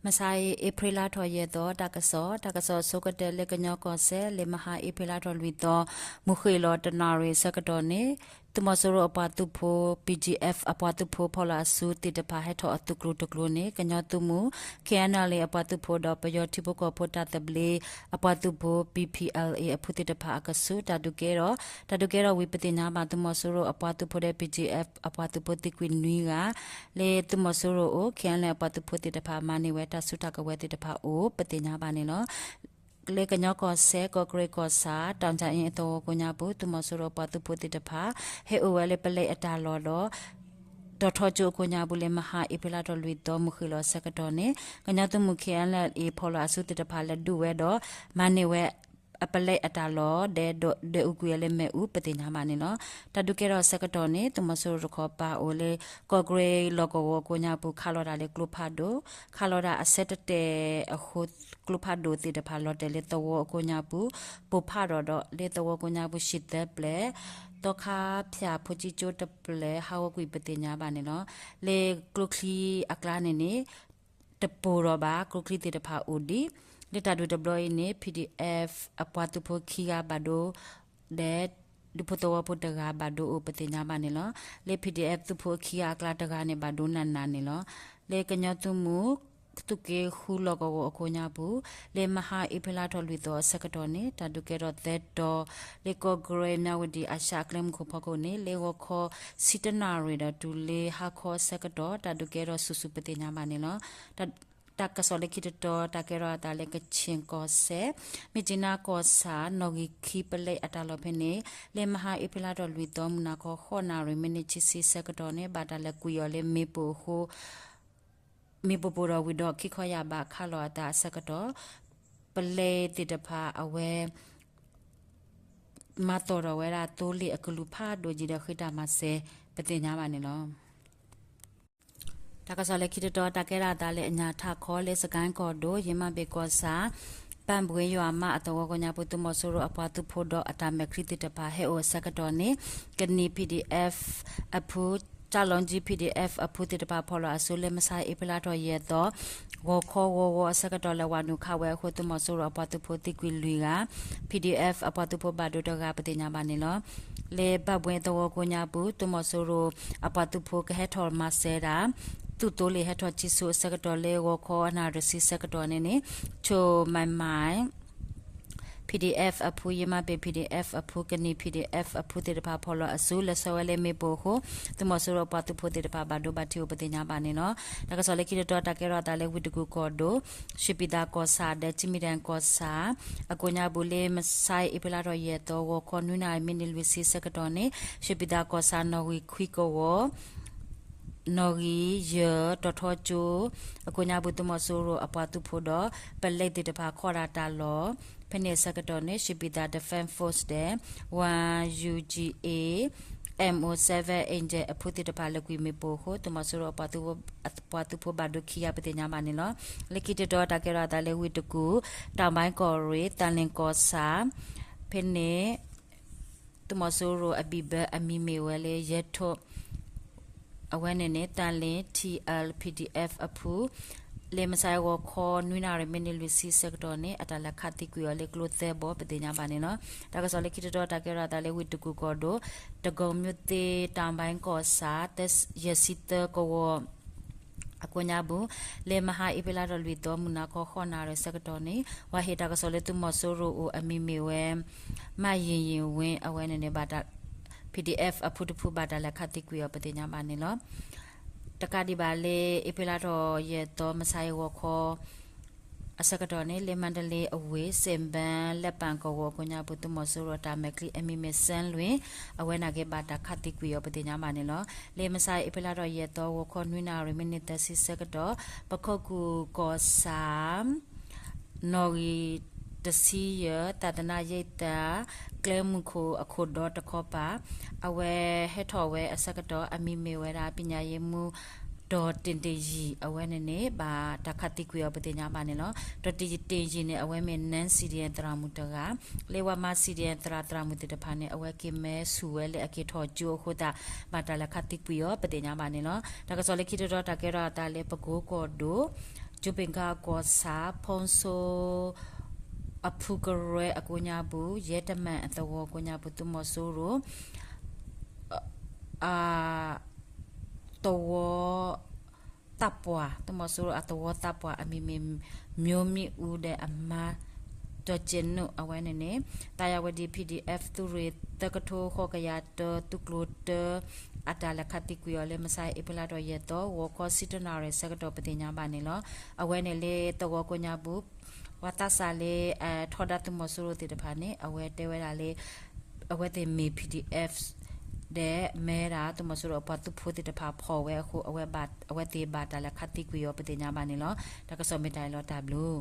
မဆါအံၤ အ့ဖြ့လါထီၣ်ယဲၢ်သီ တၢ်ကစီၣ်, တၢ်ကစီၣ်အဆိကတၢၢ် လၢကညီကီၢ်စဲၣ် လၢမဟါအ့ဖြ့လါထီၣ်လွံၢ်သီ မုၢ်ဃ့ၢ်လီၤတနၣ်ရံၣ်အဆၢကတီၢ်န့ၣ် သုးမီၤစိရိၤအပှၤသုးဖိ BGF အပှၤသုးဖိဖီၣ်လီၤအစုသ့ၣ်တဖၣ် ဟဲထီၣ်အသုးကျိၤတကျိၤန့ၣ် ကညီသုးမုၢ် KNLA အပှၤသုးဖိဒီး ပယီၤထံဖိကီၢ်ဖိတၢ်သဘျ့ အပှၤသုးဖိ BPLA အဖုသ့ၣ်တဖၣ်အကဆူး တၢ်ဒုးကဲထီၣ်, တၢ်ဒုးကဲထီၣ်ဝံၤ ပသ့ၣ်ညါဘၣ် သုးမီၤစိရိၤအပှၤသုးဖိဒီး BGF အပှၤသုးဖိသံကွံာ်နွံဂၤ လၢသုးမီၤစိရိၤအအိၣ် KNLA အပှၤသုးဖိသ့ၣ်တဖၣ် မၤန့ၢ်ဝဲတၢ်စုတၢ်ကဝဲၤသ့ၣ်တဖၣ်အိၣ် ပသ့ၣ်ညါဘၣ်န့ၣ်လီၤ. လၢကညီကီၢ်စဲၣ် ကီၢ်ကရ့ၣ်ကီၢ်ဆၣ် တၢ်ကၠၣ်အ့အသဝီကိးညါပူၤ သုးမီၤစိရိၤအပှၤသုးဖိသ့ၣ်တဖၣ် ဟဲအိၣ်ဝဲလၢပလဲအတၢ်လီၢ်ဒီး တီၤထီကၠိအကိးညါပူၤ လၢမဟါအ့ဖြ့လါထီၣ်လွံၢ်သီ မုၢ်ဃ့ၢ်လီၤအဆၢကတီၢ်န့ၣ် ကညီသုးမုၢ် KNLA ဖီၣ်လီၤအစုသ့ၣ်တဖၣ် လဲၤဒုးဝဲဒီး မၤန့ၢ်ဝဲ အပလဲအတၢ်လီၢ် ဒဲဒိးဒွဲၣ်အူကွံာ်ဝဲလၢမ့ၣ်အူ ပသ့ၣ်ညါဘၣ်န့ၣ်လီၤ. တၢ်ဒုးကဲထီၣ်အဆၢကတီၢ်န့ၣ် သုးမီၤစိရိၤတခီပၤအိၣ်လၢ ကီၢ်ကရ့ၣ်လီၢ်ကဝီၤအကိးညါပူၤ ခးလီၤတၢ်လၢကျိဖးဒိၣ်, ခးလီၤတၢ်အဆၢတတဲာ်အဃိ ကျိဖးဒိၣ်သ့ၣ်တဖၣ် လီၤတဲာ်လၢသဝီအကိးညါပူၤ ပိၢ်ဖးဒီးဒီး လၢသဝီကိးညါပူၤ ဟံၣ်သၢပျဲၢ်, သီခါဖၠၣ်ဖိကံကၠိတပျဲၢ် ဟးဂီၤကွံာ် ပသ့ၣ်ညါဘၣ်န့ၣ်လီၤ. လၢကျိချံအကျါန့ၣ်န့ၣ် တပိၢ်ဒီးဘၣ် ကျိချံသ့ၣ်တဖၣ်အိၣ်ဒံး, လၢတၢ်ဒုးတဘျီအံၤန့ၣ် PDF အပှၤသုးဖိခံဂၤဘၣ်ဒိ ဒီး ဒူဖိသဝီဖိတဂၤဘၣ်ဒိအိၣ် ပသ့ၣ်ညါဘၣ်န့ၣ်လီၤ. လၢ PDF သုးဖိခံဂၤအကျါတဂၤန့ၣ် ဘၣ်ဒိနးနးန့ၣ်လီၤ. လၢကညီသုးမုၢ် သုးက့ဃုလီၢ်ကဝီၤအကိးညါပူၤ လၢမဟါအ့ဖြ့လါထီၣ်လွံၢ်သီအဆၢကတီၢ်န့ၣ် တၢ်ဒုးကဲထီၣ်သၢတီၤ လၢကီၢ်ကရ့ၣ် မၠၣ်ဝတံၣ် အၡၣ်အကျဲမုၢ်ခိၣ်ဖီခိၣ်န့ၣ် လၢဂီၤခီဆံတနၣ်ရံၣ်ဒီးတုၤလၢဟါခီအဆၢကတီၢ် တၢ်ဒုးကဲထီၣ်ဆူၣ်ဆူၣ် ပသ့ၣ်ညါဘၣ်န့ၣ်လီၤ. တၢ်ကစီၣ်လၢခံတတီၤ တၢ်ကဲထီၣ်အသးလၢကခ့ၣ်ကီၢ်စဲၣ် မြစ်ကြီးနားကီၢ်ဆၣ် နီၣ်ဂံၢ်ခံပလဲအတၢ်လီၢ်ဖဲန့ၣ် လၢမဟါအ့ဖြ့လါထီၣ်လွံၢ်သီ မုၢ်နၤခီဃိးနၣ်ရံၣ် မံးနံးခံဆံအဆၢကတီၢ်န့ၣ် ဘၣ်တၢ်လဲၤကွံာ်အီၤလၢမ့ၣ်ပိၢ်အဃိ မ့ၣ်ပိၢ်ပိၢ်ဒီးဝံၤဒီးခံခီယာ်ဘးခးလီၤအသးအဆၢကတီၢ် ပလဲသ့ၣ်တဖၣ်အဝဲ မၤသီၣ်ထီၣ်ဝဲဒၣ်သိလ့ၣ်အကလုာ်ဖးဒိၣ်ယံၤဒီးဃ့တၢ်မၤစၢၤ ပသ့ၣ်ညါဘၣ်န့ၣ်လီၤ. တၢ်ကစီၣ်လၢခံတတီၤ တၢ်ကဲထီၣ်အသးလၢအညၣ်ထးခီလၢစကဲၣ်ကီၢ်ဒိၣ် ယ့မၢ်ဘ့ၣ်ကီၢ်ဆၣ် ပၣ်ဘှ့ယွၤမးအသဝီကိးညါပူၤ သုးမီၤစိရိၤအပှၤသုးဖိဒီးအတၢ်မဲာ်ချံသ့ၣ်တဖၣ် ဟဲအိၣ်အဆၢကတီၢ်န့ၣ် ကနံၣ် PDF အဖု တၢ်လီၢ်ကၠံ PDF အဖုသ့ၣ်တဖၣ် ဖီၣ်လီၤအစုလၢမဆါအ့ဖြ့လါထီၣ်ယဲၢ်သီ ဂီၤခီဂီၤဂီၤအဆၢကတီၢ် လဲၤဝးနုာ်ခးဝဲအဃိ သုးမီၤစိရိၤအပှၤသုးဖိသံကွံာ်လွံၢ်ဂၤ PDF အပှၤသုးဖိဘၣ်ဒိတဂၤ ပသ့ၣ်ညါဘၣ်န့ၣ်လီၤ. လၢဘၣ်ဘှ့သဝီကိးညါပူၤ သုးမီၤစိရိၤအပှၤသုးဖိကဟဲထီၣ်မၤစၢၤဒၣ် သုးသိလ့ၣ်ဟဲထီၣ်ဆံဆူအဆၢကတီၢ် လၢဂီၤခီအနၣ်ရံၣ်ဆံဆၢကတီၢ်န့ၣ်န့ၣ် ဆိၣ်မၢ်မၢ် PDF အဖု ယ့မၢ်ဘ့ၣ် PDF အဖု ကနံၣ် PDF အဖုသ့ၣ်တဖၣ် ဖီၣ်လီၤအစု လဲၤဆှၢဝဲလၢမ့ၣ်ပိၢ်အဃိ သုးမီၤစိရိၤအပှၤသုးဖိသ့ၣ်တဖၣ် ဘၣ်ဒိဘၣ်ထံးအိၣ် ပသ့ၣ်ညါဘၣ်န့ၣ်လီၤ. တၢ်ကစီၣ်လၢခံတတီၤ တၢ်ကဲထီၣ်အသးလၢဝ့ၢ်တကူၣ်ကီၢ်ဒိၣ် ရွှေပြည်သာကီၢ်ဆၣ်ဒီး ကၠံမံၤဒဲၣ်ကီၢ်ဆၣ် အကိးညါပူၤ လၢမဆါအ့ဖြ့လါထီၣ်ယဲၢ်သီ ဂီၤခီနွံနၣ်ရံၣ် မံးနံးလွံၢ်ဆံအဆၢကတီၢ်န့ၣ် ရွှေပြည်သာကီၢ်ဆၣ် နီၣ်ဂံၢ်ခွံကဝီၤ နီၣ်ဂံၢ်ယဲၢ် တီၤထီကၠိ အကိးညါပူၤ သုးမီၤစိရိၤအပှၤသုးဖိဒီး ပလဲသ့ၣ်တဖၣ် ခိးဒၣ်တၢ်လီၢ် ဖဲန့ၣ်အဆၢကတီၢ်န့ၣ် ရွှေပြည်သာ Defense Force ဒီး ဝါ ယူကၠံအ့ MO seven Angel အဖုသ့ၣ်တဖၣ် လဲၤကွံာ်မ့ၣ်ပိၢ်အဃိ သုးမီၤစိရိၤအပှၤသုးဖိဘၣ်ဒိခံဂၤ ပသ့ၣ်ညါဘၣ်န့ၣ်လီၤ. လၢခံတတီၤ တၢ်ကဲထီၣ်အသးလၢဝ့ၢ်တကူၣ် တၢ်ဘၣ်ကီၢ်ရ့ၣ် သၣ်လ့ၣ်ကီၢ်ဆၣ် ဖဲန့ၣ် သုးမီၤစိရိၤအဘံၣ်ဘၢအမံၤမ့ၢ်ဝဲလၢ ယဲၢ်ထိး အဝဲန့ၣ်န့ၣ် သၣ်လ့ၣ် ထံအၣ် PDF အဖု လၢမဆါဂီၤခီ နွံနၣ်ရံၣ် မံးနံးလွံၢ်ဆံအဆၢကတီၢ်န့ၣ် အတၢ်လဲၤခးသံကွံာ်အီၤလၢကျိသၢဘီ ပသ့ၣ်ညါဘၣ်န့ၣ်လီၤ. တၢ်ကစီၣ်လၢခံတတီၤ တၢ်ကဲထီၣ်အသးလၢဝ့ၢ်တကူၣ်ကီၢ်ဒိၣ် တကိးမၠိသ့ တၢ်ဘၣ်ကီၢ်ဆၣ် ယဲၢ်ဆံသၢကဝီၤ အကိးညါပူၤ လၢမဟါအ့ဖြ့လါထီၣ်လွံၢ်သီ မုၢ်နၤခီဃိးနၣ်ရံၣ်အဆၢကတီၢ်န့ၣ် ပှၤဟ့ၣ်တၢ်ကစီၣ်လၢသုးမီၤစိရိၤအိၣ်အမံၤမ့ၢ်ဝဲ မၢ်ယံာ်ယံာ်ဝ့ အဝဲန့ၣ်န့ၣ်ဘၣ်တၢ် PDF အဖုတဖုဘၣ်တၢ်လဲၤခးသံကွံာ်အီၤ ပသ့ၣ်ညါဘၣ်န့ၣ်လီၤ. တကးဒံးဘၣ်လၢ အ့ဖြ့လါထီၣ်ယဲၢ်သီ မဆါအံၤဂီၤခီ အဆၢကတီၢ်န့ၣ် လၢမါတလ့အဝ့ၢ် စ့ၣ်ဘၢလၢပၣ်ကဝီၤအကိးညါပူၤ သုးမီၤစိရိၤအတၢ်မဲာ်ချံအမံၤမ့ၢ် စၢလွ့ၣ် အဝဲန့ၣ်က့ၤဘၣ်တၢ်ခးသံကွံာ်အီၤ ပသ့ၣ်ညါဘၣ်န့ၣ်လီၤ. လၢမဆါအံၤ အ့ဖြ့လါထီၣ်ယဲၢ်သီ ဂီၤခီနွံနၣ်ရံၣ် မံးနံးသၢဆံဆၢကတီၢ် ပခိၣ်ကူၣ်ကီၢ်ဆၣ် နီၣ်ဂံၢ်တဆံယဲၢ် သးသနၢၣ်ရိပ်သာ ကျဲမုၢ်ခိၣ်အခိၣ်ဒီတခီပၤ အဝဲဟဲထီၣ်ဝဲအဆၢကတီၢ် အမံၤမ့ၢ်ဝဲဒၣ် ပညာရေးမှူး ဒီးတ့ၢ်တ့ၢ်ယံၤ အဝဲန့ၣ်န့ၣ် ဘၣ်တၢ်ခးသံကွံာ်အီၤ ပသ့ၣ်ညါဘၣ်န့ၣ်လီၤ. ဒီးတ့ၢ်တ့ၢ်ယံၤန့ၣ် အဝဲမ့ၢ် နၢၣ် စီၣ်ဒံၣ်ယၣ် သရၣ်မုၣ်တဂၤ လၢဝဲမါ စီၣ်ဒံၣ်ယၣ် သရၣ် သရၣ်မုၣ်သ့ၣ်တဖၣ်န့ၣ် အဝဲက့ၤမဲဆူၣ်ဝဲလၢအက့ၤထီၣ်ကၠိအဃိသတး ဘၣ်တၢ်လဲၤခးသံကွံာ်အီၤ ပသ့ၣ်ညါဘၣ်န့ၣ်လီၤ. တၢ်ကစီၣ်လၢခံတတီၤ တၢ်ကဲထီၣ်အသးလၢပကိကီၢ်ဒိၣ် ကၠိဘ့ၣ်ကၣ်ကီၢ်ဆၣ် ဖီဆိ အဖုကရွဲၢ်အကိးညါပူၤ ယဲၢ်တမၣ်အသဝီကိးညါပူၤ သုးမီၤစိရိၤ အ သဝီသးပှၢ် သုးမီၤစိရိၤအသဝီသးပှၢ်အမံၤမ့ၢ် မျိုးမင်းဦး ဒီးအမါ ဒီးက့နုာ်အဝဲန့ၣ်န့ၣ် သးယဝဲဒံး ပီၣ်ဒံၣ်အဲၣ် သုးရ့ၣ်သၢကထိဃိးကယၤတၢ သုးကျိၤတၢ အတၢ်လဲၤခးသံကွံာ်အီၤလၢ မုၢ်ဆါအ့ဖြ့လါထီၣ်ယဲၢ်သီ ဂီၤခီဆံတၢနၣ်ရံၣ်ဆၢကတီၢ် ပသ့ၣ်ညါဘၣ်န့ၣ်လီၤ. အဝဲန့ၣ်လၢသဝီကိးညါပူၤ ပှၤသးစၢ်လၢ ထီဒါသုးမီၤစိရိၤသ့ၣ်တဖၣ်န့ၣ် အဝဲတဲဝဲဒၣ်လၢ အဝဲသ့ၣ်မ့ၢ် ပီၣ်ဒံၣ်အဲၣ် ဒီးမ့ၢ်ဝဲဒၣ်သုးမီၤစိရိၤအပှၤသုးဖိသ့ၣ်တဖၣ်ဖီၣ်ဝဲအဃိ အဝဲသ့ၣ်ဘၣ်တၢ်လဲၤခးသံကွံာ်အီၤ ပသ့ၣ်ညါဘၣ်န့ၣ်လီၤ. တၢ်ကစီၣ်မ့ၢ်တၢ်အံၤလီၤ တၢ်ဘျုး